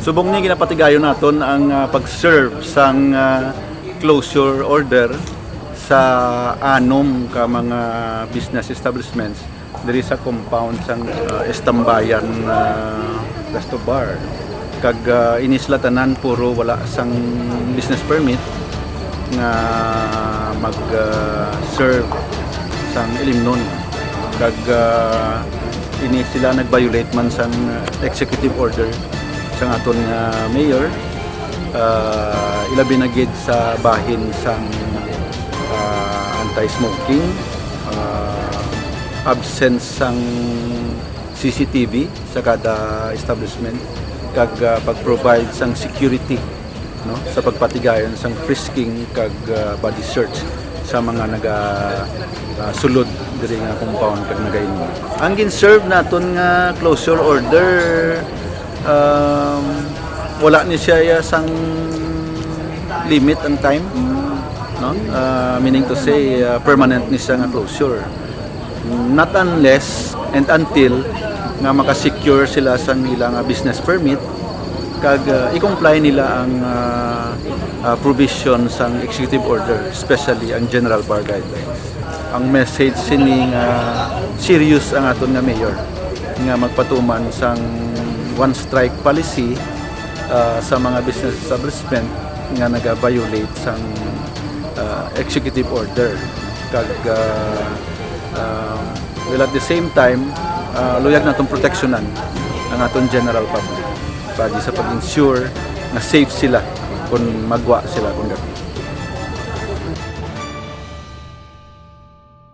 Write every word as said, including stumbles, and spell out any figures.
Subong ni, ginapatigayon naton ang, ah, pag-serve sang, ah, closure order sa anom ka mga business establishments diri sa compound sang, ah, Estambayan, ah, Resto Bar. Kag, ah, ini sila tanan puro wala sang business permit nga mag, ah, serve sang Ilimnon. Kag, ah, ini sila nag-violate man sang executive order sang aton nga mayor, ah, ilabi na gid sa bahin sang, ah, anti-smoking, ah, absence sang C C T V sa kada establishment, kag, ah, pag-provide sang security, no, sa pagpatigayon sang frisking kag, ah, body search sa mga naga, ah, sulod diri nga compound kag nagainom. Ang gin-serve naton nga closure order, um, wala ni siya ya sang limit ang time, no? Ah, meaning to say, ah, permanent ni siya nga closure. Not unless and until nga makasecure sila sang ila nga business permit kag, ah, i-comply nila ang, ah, ah, provision sang executive order, especially ang general bar guidelines. Ang message sini nga serious ang aton nga mayor nga magpatuman sang one strike policy, ah, sa mga business establishment nga naga-violate sang, ah, executive order. Kag, ah, ah, well, at the same time, ah, luyag naton proteksyonan ang aton general public pagi sa pag-ensure nga safe sila kung magwa sila kung gabi.